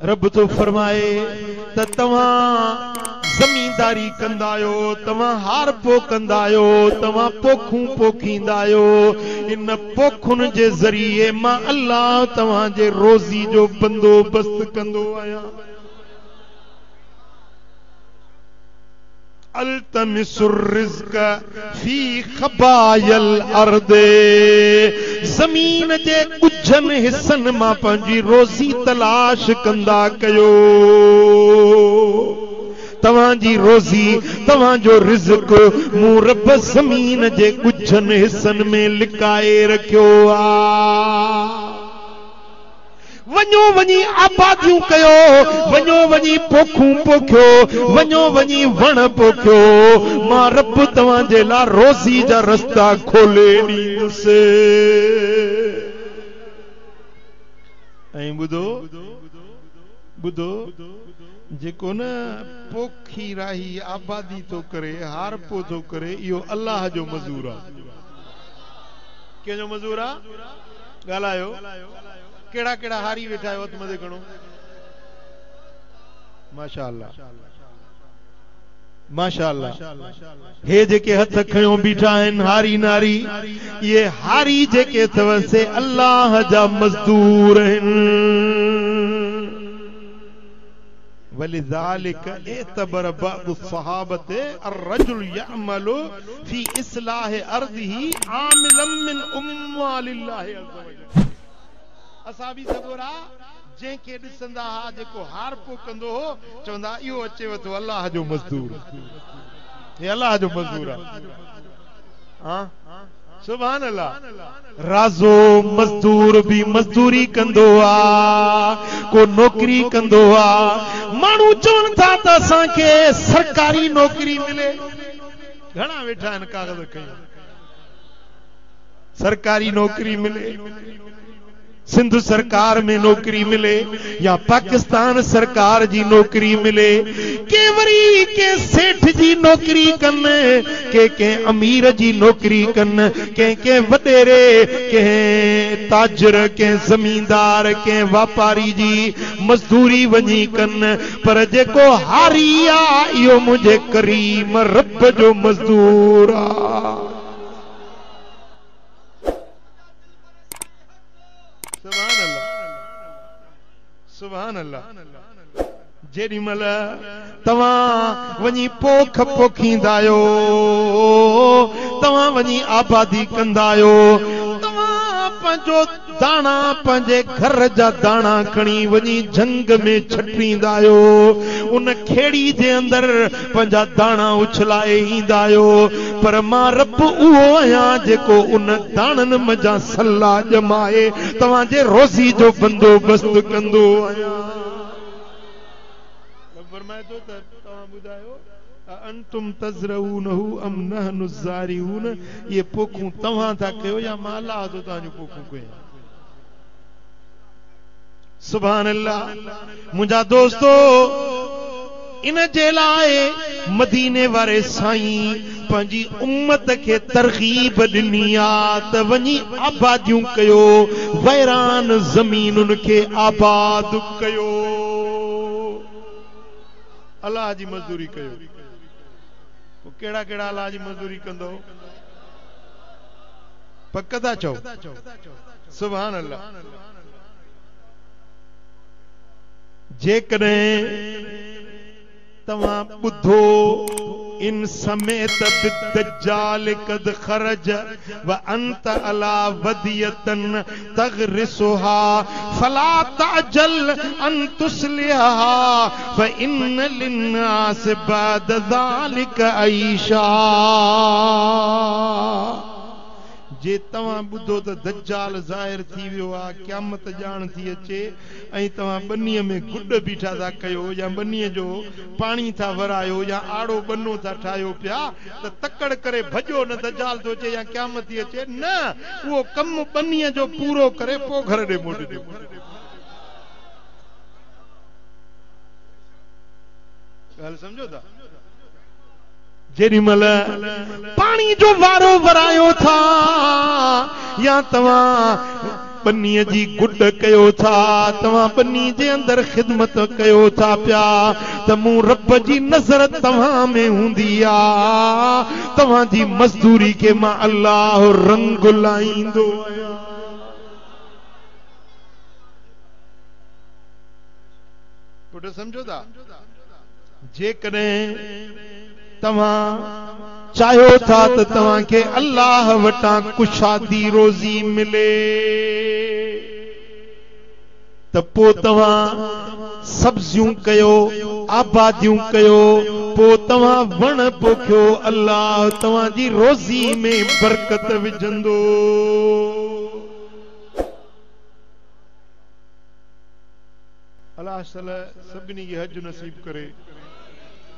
रब थो फरमाए त तव्हां ज़मींदारी कंदा आहियो, तव्हां हारपो कंदा आहियो, तव्हां पोखूं पोखींदा आहियो, इन पोखुनि जे ज़रिए मां अल्लाह तव्हांजे रोज़ी जो बंदोबस्त कंदो आहियां। अल्तमिसुर रिज़्क फी खबायल अर्द, ज़मीन जे ॻुझनि हिसनि मां पंहिंजी रोज़ी तलाश कंदा कयो। तव्हांजी रोज़ी, तव्हांजो रिज़्क मूं रब ज़मीन जे ॻुझनि हिसनि में लिकाए रखियो आहे। वञो वञी आबादियूं कयो, वञो वञी पोखूं पोखियो, वञो वञी वण पोखियो, मां रब तव्हांजे लाइ रोज़ी जा रस्ता खोले ॾींदुसि। ऐं ॿुधो ॿुधो, जेको न पोखी राही आबादी थो करे, हारपो थो करे, इहो अल्लाह जो मज़ूर आहे। कंहिंजो मज़ूर आहे? ॻाल्हायो, केड़ा केड़ा हारी वेठा आहियो हथ मथे खणो। माशाअल्लाह माशाअल्लाह, हे जेके हथ खयो बीठा आहिनि हारी नारी, इहे हारी जेके अथव से अल्लाह जा मज़दूर आहिनि। वलिज़ालिक एतबर बअद सहाबत अर्रजुल यअमल फी इस्लाह अर्दिही आमिलन मिन अम्वालिल्लाहि अज़्ज़ वजल। असां बि सॻोरा जंहिंखे ॾिसंदा हुआ जेको हारपो कंदो हो, चवंदा इहो अचेव थो अल्लाह जो मज़दूर, हे अल्लाह जो मज़दूर आहे। हा, सुभान अल्लाह। राज़ो मज़दूर बि मज़दूरी कंदो आहे, को नौकिरी कंदो आहे। माण्हू चवनि था त असांखे सरकारी नौकिरी मिले। घणा वेठा आहिनि कागज़ खणी, सरकारी नौकिरी मिले, सिंध सरकार में नौकरी मिले या पाकिस्तान सरकार जी नौकरी मिले, के वरी के सेठ जी नौकरी कन, के कंहिं अमीर जी नौकरी कन, कंहिं कंहिं वॾेरे, कंहिं ताजर, कंहिं ज़मींदार, कंहिं वापारी जी मज़दूरी वञी कन, पर जेको हारी आहे इहो मुंहिंजे करीम रब जो मज़दूर आहे। सुभान अल्लाह। जेॾी महिल तव्हां वञी पोख पोखींदा आहियो, तव्हां वञी आबादी कंदा आहियो, तव्हां पंहिंजो दाणा पंहिंजे घर जा दाणा खणी वञी झंग में छटींदा आहियो, उन खेड़ी जे अंदरि पंहिंजा दाणा उछलाए ईंदा आहियो, पर मां रब उहो आहियां जेको उन दाणनि मंझां सला ॼमाए तव्हांजे रोज़ी जो बंदोबस्त कंदो आहियां। फरमाए थो त तव्हां ॿुधायो, अंतुम तज़रऊनहु अम नहनु ज़ारिऊन, इहे पोखूं तव्हां था कयो या मां अल्लाह थो तव्हांजूं पोखूं कयां? सुभान अल्लाह। मुंहिंजा दोस्तो, इन जे लाइ मदीने वारे साईं पंहिंजी उम्मत खे तरग़ीब ॾिनी आहे त वञी आबादियूं कयो, वैरान ज़मीनुनि खे आबाद कयो, अल्लाह जी मज़दूरी कयो। पोइ कहिड़ा कहिड़ा अल्लाह जी मज़दूरी कंदो? पक था चओ? सुभान अल्लाह। जेकॾहिं तव्हां ॿुधो इन समेत बिदज्जाल कद खरज व अंत अला वदियतन तगरिसुहा फला ताजल अन तुस्लिहा फइन लिन्नास बाद ज़ालिक ऐशा। जे तव्हां ॿुधो त दज्जाल ज़ाहिर थी वियो आहे, क़यामत ॼाण थी अचे, ऐं तव्हां ॿनीअ में गुॾ बीठा था कयो या ॿनीअ जो पाणी था वरायो या आड़ो ॿनो था ठाहियो पिया, त तकड़ करे भॼो न दज्जाल थो अचे या क़यामत थी अचे, न, उहो कमु ॿनीअ जो पूरो करे पोइ घर ॾे मोटिजो। ॻाल्हि सम्झो था? जेॾी महिल पाणी जो वारो वरायो था या तव्हां ॿनीअ जी गुॾ कयो था, तव्हां ॿनी जे अंदरि ख़िदमत कयो था पिया, त मूं रब जी नज़र तव्हां में हूंदी आहे, तव्हांजी मज़दूरी खे मां अल्लाह रंग लाईंदो आहियां। पुट सम्झो था, जेकॾहिं तव्हां चाहियो था त तव्हांखे अल्लाह वटां कुशादी रोज़ी मिले त पोइ तव्हां सब्ज़ियूं कयो, आबादियूं कयो, पोइ तव्हां वण पोखियो, अल्लाह तव्हांजी रोज़ी में बरकत विझंदो। अल्लाह सभिनी खे हज नसीब करे।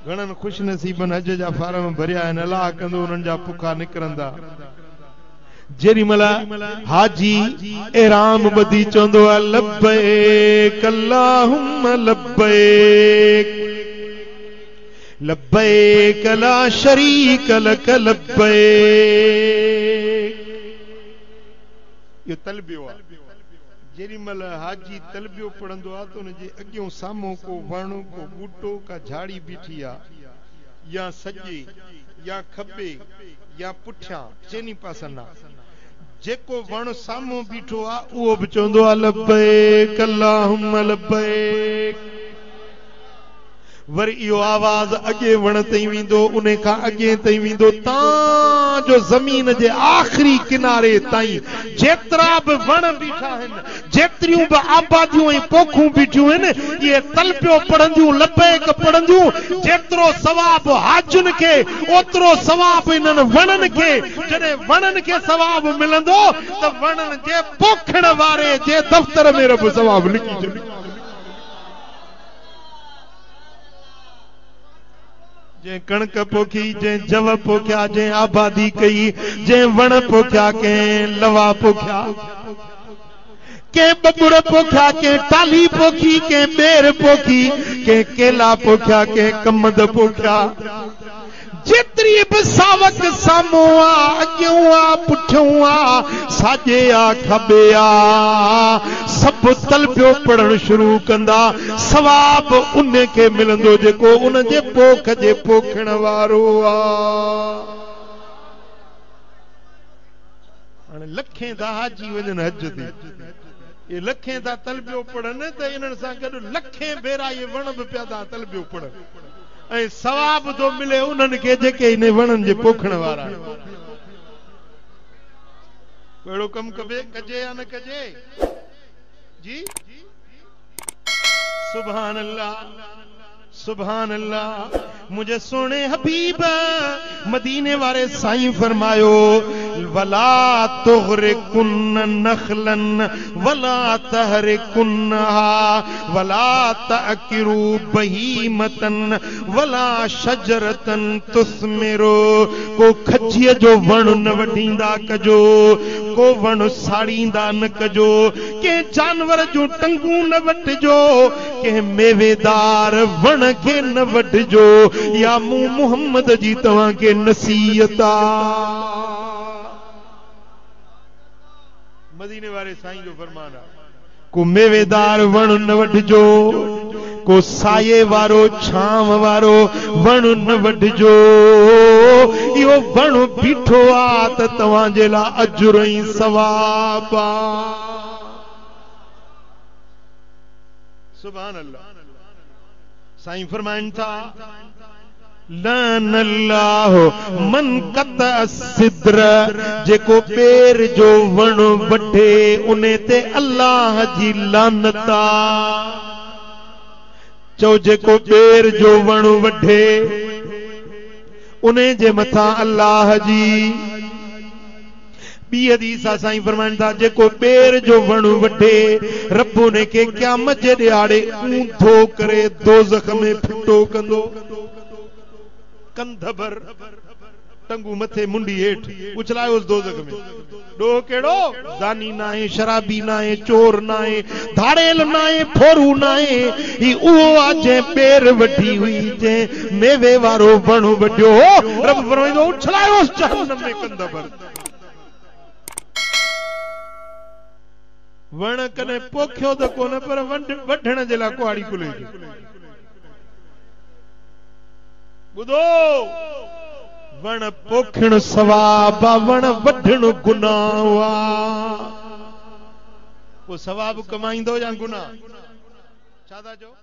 घणनि ख़ुशि नसीबनि हज जा फार्म भरिया आहिनि, अल्लाह कंदो उन्हनि जा पुखा निकिरंदा। जेॾी महिल हाजी एहराम ॿधी चवंदो आहे लब्बैक अल्लाहुम्मा लब्बैक लब्बैक ला शरीक लक लब्बैक। इहो तलबियो आहे। जेॾी महिल हाजी तलबियो पढ़ंदो आहे त हुनजे अॻियों साम्हूं को वण, को ॿूटो, का झाड़ी बीठी आहे, या सॼे या खॿे या पुठियां, चइनी पासनि आहे। जेको वण साम्हूं बीठो आहे उहो बि चवंदो आहे लब्बैक अल्लाहुम्मा लब्बैक। वरी इहो आवाज़ अॻे वण ताईं वेंदो, उन खां अॻे ताईं वेंदो, तां जो ज़मीन जे आख़िरी किनारे ताईं जेतिरा बि वण बीठा आहिनि, जेतिरियूं बि आबादियूं ऐं पोखूं बीठियूं आहिनि, इहे तलबियो पढ़ंदियूं, लब्बैक पढ़ंदियूं। जेतिरो सवाब हाजुनि खे, ओतिरो सवाब इन्हनि वणनि खे। जॾहिं वणनि खे सवाब मिलंदो त वणनि जे पोखण वारे जे दफ़्तर में रब सवाब लिखी छॾींदो। जंहिं कणिक पोखी, जंहिं जव पोखिया, जंहिं आबादी कई, जंहिं वण पोखिया, कंहिं लवा पोखिया, कंहिं बबुर पोखिया, कंहिं टाली पोखी, कंहिं ॿेर पोखी, कंहिं केला पोखिया, कंहिं कमद पोखिया, जेतिरी बि सावक साम्हूं आहे, अॻियों आहे, पुठियों आहे, साॼे आहे, खॿे आहे, सभु तलबियो पढ़णु शुरू कंदा। सवाब उन खे मिलंदो जेको उन जे पोख जे पोखण वारो आहे। हाणे लखें था हाजी वञनि हज ते, इहे लखें था तलबियो पढ़नि त इन्हनि सां गॾु लखें भेरा इहे वण बि पिया था तलबियो पढ़नि, ऐं सवाब थो मिले उन्हनि खे जेके इन वणनि जे पोखण वारा आहिनि। अहिड़ो कमु कबे कजे या न कजे? जी सुभान अल्लाह, सुभान अल्लाह। मुंहिंजे सुहिणे हबीब मदीने वारे साईं फरमायो वला तुग़रिकुन नखलन वला तहरिकुन्हा वला तअकिरू बहीमतन वला शजरतन तुस्मिरो। को खजीअ जो वण न वढींदा कजो, को वण साड़ींदा न कजो, कंहिं जानवर जूं टंगूं न वठिजो, कंहिं मेवेदार वण खे न वढिजो। या मूं मोहम्मद जी तव्हांखे नसीहत आहे। मदीने वारे साईं जो फरमान आहे, को मेवेदार वण न वढिजो, को साये वारो छांव वारो वण न वढिजो। इहो वण बीठो आहे त तव्हांजे लाइ अजुर ऐं सवाब आहे। सुभान अल्लाह। साईं फरमाइनि था लान अल्लाह मन कत सिद्र, जेको ॿेर जो वण वढे उन ते अल्लाह जी लानत आ। चओ जेको ॿेर जो वण वढे उन जे मथां अल्लाह जी। ॿी हदीस आहे, साईं फरमाइनि था जेको ॿेर जो वण वढे रब उनखे क़यामत जे ॾिहाड़े ऊंधो करे दोज़ख में फिटो कंदो। कंध भर टंगू मथे मुंडी हेठि उछलायोसि दोज़ख में। ॾोह कहिड़ो? ज़ानी नाहे, शराबी नाहे, चोर नाहे, धाड़ेल नाहे, फोरू नाहे। ही उहो आहे जंहिं ॿेर वढी हुई, जंहिं मेवे वारो वण वढियो हो। रब फरमाईंदो उछलायोसि जहन्नम में कंध भर। وڻ ڪڏهن پوکيو ته ڪونه پر وڍڻ جي لاء ڪهاڙي ڪلهي تي. ٻڌو! وڻ پوکڻ ثواب آ، وڻ وڍڻ گناهه آ. پوء ثواب ڪمائيندو يا گناهه؟ ڇا ٿا چئو؟